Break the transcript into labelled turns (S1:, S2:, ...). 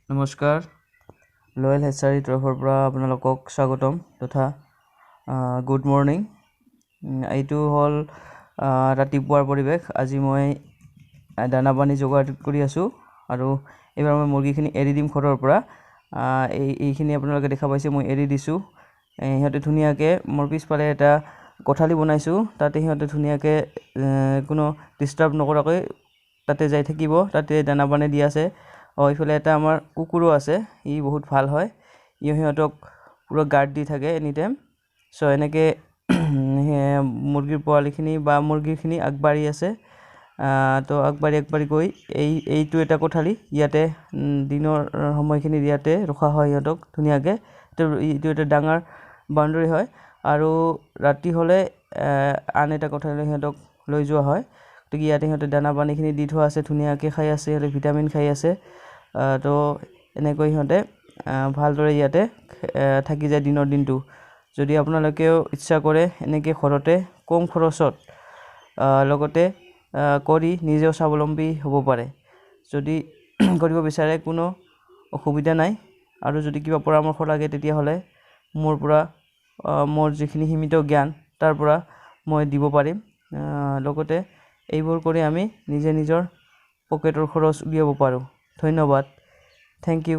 S1: নমস্কাৰ, লয়েল হেচাৰীৰ তৰফৰ পৰা আপোনালোকক স্বাগতম তথা গুড মৰ্ণিং। এইটো হ'ল ৰাতিপুৱাৰ পৰিৱেশ। আজি মই দানা পানী যোগাৰ কৰি আছোঁ আৰু এইবাৰ মই মুৰ্গীখিনি এৰি দিম ঘৰৰ পৰা। এইখিনি আপোনালোকে দেখা পাইছে, মই এৰি দিছোঁ। সিহঁতে ধুনীয়াকৈ, মোৰ পিছফালে এটা কোঠালি বনাইছোঁ, তাতে সিহঁতে ধুনীয়াকৈ কোনো ডিষ্টাৰ্ব নকৰাকৈ তাতে যাই থাকিব। তাতে দানা পানী দিয়া আছে। এইফালে এটা আমাৰ কুকুৰো আছে, ই বহুত ভাল হয়, ই সিহঁতক পূৰা গাৰ্ড দি থাকে এনি টাইম। চ' এনেকৈ মুৰ্গীৰ পোৱালিখিনি বা মুৰ্গীখিনি আগবাঢ়ি আছে। তো আগবাঢ়ি আগবাঢ়ি গৈ এইটো এটা কোঠালি, ইয়াতে দিনৰ সময়খিনি ইয়াতে ৰখা হয় সিহঁতক ধুনীয়াকৈ। তো এইটো এটা ডাঙৰ বাউণ্ডেৰী হয় আৰু ৰাতি হ'লে আন এটা কোঠালিলৈ সিহঁতক লৈ যোৱা হয়। গতিকে ইয়াতে সিহঁতে দানা পানীখিনি দি থোৱা আছে, ধুনীয়াকৈ খাই আছে, সিহঁতে ভিটামিন খাই আছে। তো এনেকৈ সিহঁতে ভালদৰে ইয়াতে থাকি যায় দিনৰ দিনটো। যদি আপোনালোকেও ইচ্ছা কৰে, এনেকৈ ঘৰতে কম খৰচত লগতে কৰি নিজেও স্বাৱলম্বী হ'ব পাৰে। যদি কৰিব বিচাৰে, কোনো অসুবিধা নাই। আৰু যদি কিবা পৰামৰ্শ লাগে, তেতিয়াহ'লে মোৰ পৰা, মোৰ যিখিনি সীমিত জ্ঞান, তাৰ পৰা মই দিব পাৰিম। লগতে এইবোৰ কৰি আমি নিজে নিজৰ পকেটৰ খৰচ উলিয়াব পাৰোঁ। ধন্যবাদ, thank U.